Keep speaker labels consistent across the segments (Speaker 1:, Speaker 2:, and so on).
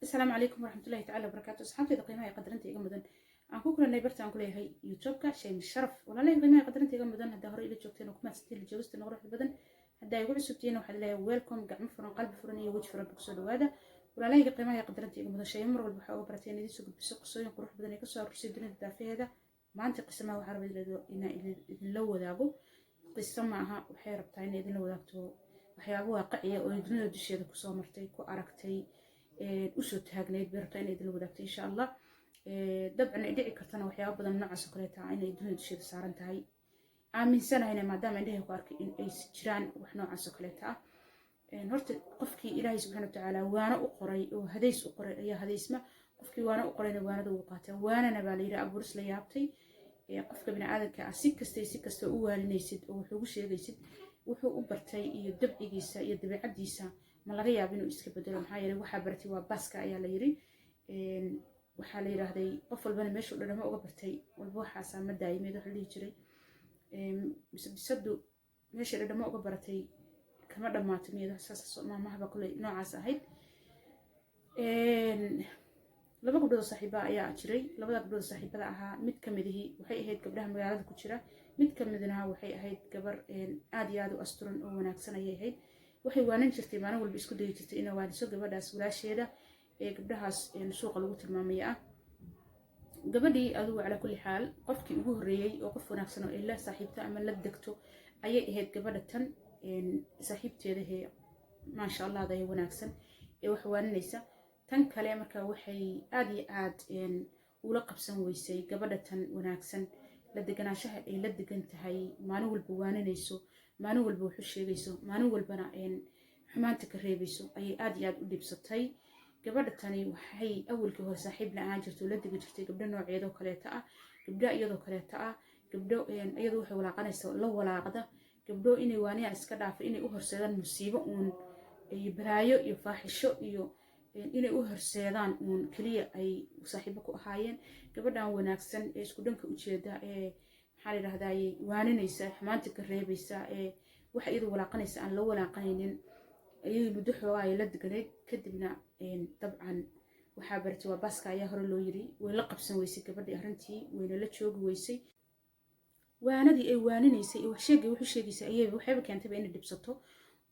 Speaker 1: Asalaamu calaykum waraxmatullahi tacala wabarakaatu. Asxaabteyda qiimaha iyo qadarinta iga mudan, aan ku kulanay barta aan kuleeyahay YouTube-ka Shaymi Sharaf. Walaalahii qiimaha iyo qadarinta iga mudan, haddaa hore ila joogteen oo kumahadsantiin la joogista quruxda badan. Haddaa igu cusubtihiin, waxaad leeyahay welcome, gacmo furan, qalbi furan iyo weji furan kusoo dhawaada. Walaalahayga qiimaha iyo qadarinta iga mudan, Shaymo mar walba waxaa uga baratay in idiin soo gudbiso qisooyin qurux badan ee kasoo arursay dunida daafaheeda. Maanta qisamaha waxaa rabaa inaan idinla wadaago. Qiso ma aha, waxay rabtaa inay idinla wadaagto waxyaabo waaqiciya oo dunida dusheeda kusoo martay, ku aragtay, usoo taagnayd bay rabtaa inay idinla wadaagto, insha Allah. Dabcan ay dhici kartana waxyaabo badan noocaas oo kaleeta inay dunida dusheeda saaran tahay, aaminsanahayna maadaama indhahay ku arkay in ay jiraan wax noocaas oo kaleeta ah. Horta qofkii Ilaahay subxaana watacaala waano u qoray oo hadays u qoray ayaa hadaysma, qofkii waano u qorayna waanada wuu qaataa. Waanana baa la yidhi abuuris la yaabtay. Qofka biniaadanka ah si kastay si kasta u waaninaysid oo wax ugu sheegaysid, wuxuu u bartay iyo dabcigiisa iyo dabeecadiisa ma laga yaabo inuu iska bedelo. Maxaa yeelay, waxaa bartay waa baaska ayaa la yiri. Waxaa la yidhaahday qof walbana meeshuu dhadhamo uga bartay walba waxaasaa ma daayimeed. Waxa la dhihi jiray bisadu meesha dhadhamo uga baratay kama dhammaato miyad, saas maamahaba kuley noocaas ahayd. Laba gabdhood oo saaxiiba ayaa jiray. Labada gabdhood oo saaxiibada ahaa, mid ka mid ihi waxay ahayd gabdhaha magaalada ku jira, mid ka midna waxay ahayd gabar aad iyo aad u asturan oo wanaagsan ayay ahayd. Waxay waanan jirtay, maalin walba isku dayi jirtay inay waaniso gabadhaas walaasheeda ee gabdhahaas suuqa lagu tilmaamaya ah. Gabadhii adugu calaa kulli xaal, qofkii ugu horreeyey oo qof wanaagsan oo ay la saaxiibto ama la degto ayay ahayd gabadha tan saaxiibteedahee, maasha Allah, daya wanaagsan ee wax waaninaysa. Tan kale marka waxay aad iyo aad ula qabsan weysay gabadha tan wanaagsan la deganaanshaha ay la degan tahay, maalin walba waaninayso, maalin walba waxu sheegayso, maalin walbana xumaanta ka reebayso ayay aad iyo aad u dhibsatay. Gabadha tani waxay awalkii hore saaxiib la ahaan jirtay oo la degi jirtay gabdho nooceedoo kaleeta ah, gabdho iyadoo kaleeta ah, gabdho iyadu waxay walaaqanaysa la walaaqda, gabdho inay waaniyaan iska dhaafa, inay u horseedaan musiibo uun iyo balaayo iyo faaxisho iyo inay u horseedaan uun keliya ay saaxiibo ku ahaayeen. Gabadhan wanaagsan ee isku dhanka ujeeda ee, maxaa la yidhahdaye, waaninaysa, xumaanta ka reebaysa, ee waxa iyadu walaaqanaysa aan la walaaqanaynin ayay muddo xoogaa ay la deganayd. Kadibna dabcan waxaa baratay waa baaska ayaa hore loo yiri. Way la qabsan weysay gabadhii arrintii, wayna la joogi weysay. Waanadii ay waaninaysay iyo waxsheegay wuxu sheegaysay ayayba waxayba keentayba inay dhibsato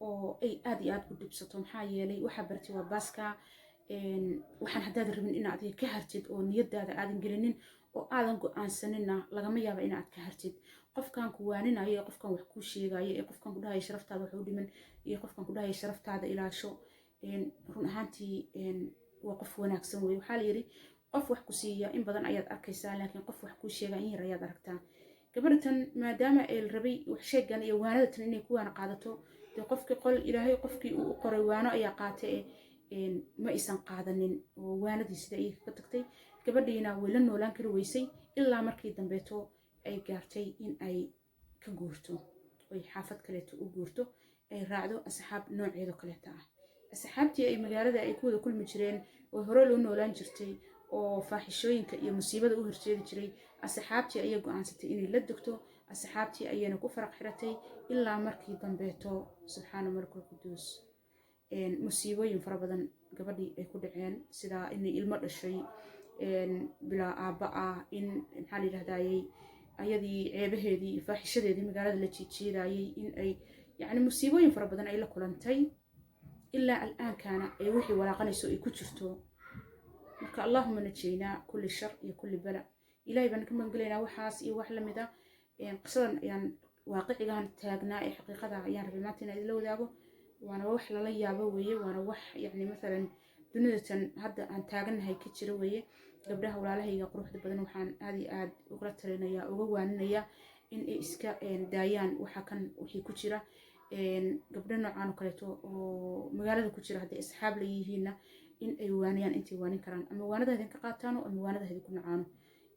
Speaker 1: oo ay aad iyo aad u dhibsato. Maxaa yeelay, waxaa baratay waa baaska. Waxaan haddaad rabin inaad adiga ka hartid oo niyadaada aadan gelinin oo aadan go-aansanina, lagama yaaba inaad ka hartid. Qofkan ku waaninayo ee qofkan wax kuu sheegayo ee qofkan ku dhahayo sharaftaada wax u dhiman iyo qofkan ku dhahayo sharaftaada ilaasho, run ahaantii waa qof wanaagsan wey. Waxaa la yidhi qof wax ku siiya in badan ayaad arkaysaa, laakiin qof wax kuu sheega in yar ayaad aragtaa. Gabadhatan maadaama ay rabay wax sheegan iyo waanadatan inay ku waana qaadato, dee qofkii qol Ilaahay qofkii uu u qoray waano ayaa qaatay, ma aysan qaadanin oo waanadii sida ayay kaga tagtay. Gabadhiina way la noolaan kari weysay ilaa markii dambeeto ay gaartay in ay ka guurto oy xaafad kaleeto u guurto, ay raacdo asxaab nooceedo kaleeta ah. Asxaabtii ay magaalada ay ku wada kulmi jireen oo hore loo noolaan jirtay oo faaxishooyinka iyo musiibada u horseedi jiray, asxaabtii ayay go-aansatay inay la degto. Asxaabtii ayayna ku faraq xiratay ilaa markii dambeeto, subxaana malikul quduus, musiibooyin fara badan gabadhii ay ku dhaceen, sidaa inay ilmo dhashay bilaa aabba ah, in, maxaa la yidhahdayey, ayadii ceebaheedii iyo faaxishadeedii magaalada la jiijiidayay, in ay yacni musiibooyin fara badan ay la kulantay, ilaa al'aankana ay wixii walaaqanayso ay ku jirto. Marka allahuma najaynaa kulli shar iyo kulli bala, Ilahay baan ka magangelaynaa waxaas iyo wax lamid a. Qisadan ayaan waaqicigan taagnaa ee xaqiiqada ayaan rabay maanta inaan idinla wadaago. Waana wax lala yaabo weeye, waana wax yacni mathalan dunidatan hadda aan taagannahay ka jira weeye. Gabdhaha walaalahayga quruxda badan waxaan aad iyo aad ugala talinayaa, uga waaninayaa in ay iska daayaan waxa kan wixii ku jira. Gabdho noocaan oo kaleeto oo magaalada ku jira hadday asxaab la yihiinna, in ay waaniyaan intay waanin karaan, ama waanada idinka qaataano ama waanada idinku nacaano.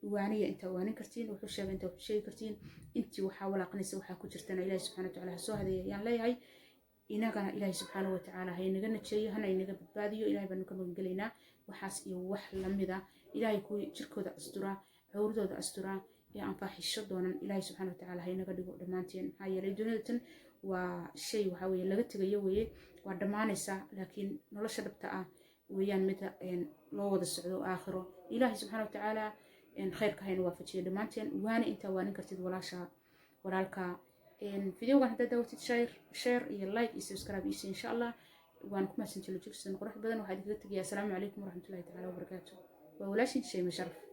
Speaker 1: Waaniya intaa waanin kartiin, wuxuu sheegay intaa wuxuu sheegi kartiin. Intii waxaa walaaqanaysa, waxaa ku jirtana, Ilaahi subxana watacaala ha soo hadeeya ayaan leeyahay. Inagana Ilaahi subxaana watacaala ha inaga najeeyo, hana inaga badbaadiyo. Ilahay baanu ka magangelaynaa waxaas iyo wax lamida. Ilaahay kuwii jirkooda asturaa, cawradooda asturaa ee aan faaxisho doonan, Ilaahay subxaana watacaala ha inaga dhigo dhammaanteen. Maxaa yeelay, dunida waa shay waxaa weeye laga tegayo weeye, waa dhammaanaysaa, laakiin nolosha dhabta ah. Weeyaan mida loo wada socdo aakhiro. Ilaahay subxaana watacaala khayrka hayna waafajiyo dhammaanteen. Waana intaa waanin kartid walaasha, walaalka. Videogan haddaad daawatid, share iyo like iyo subscribe iyo insha Allah. Waan ku mahadsantihi joogsan qurux badan. Waxaa idinkaga tegayaa asalaamu calaykum waraxmatullahi tacaala wabarakaatu. Waa walaashin Shayma Sharaf.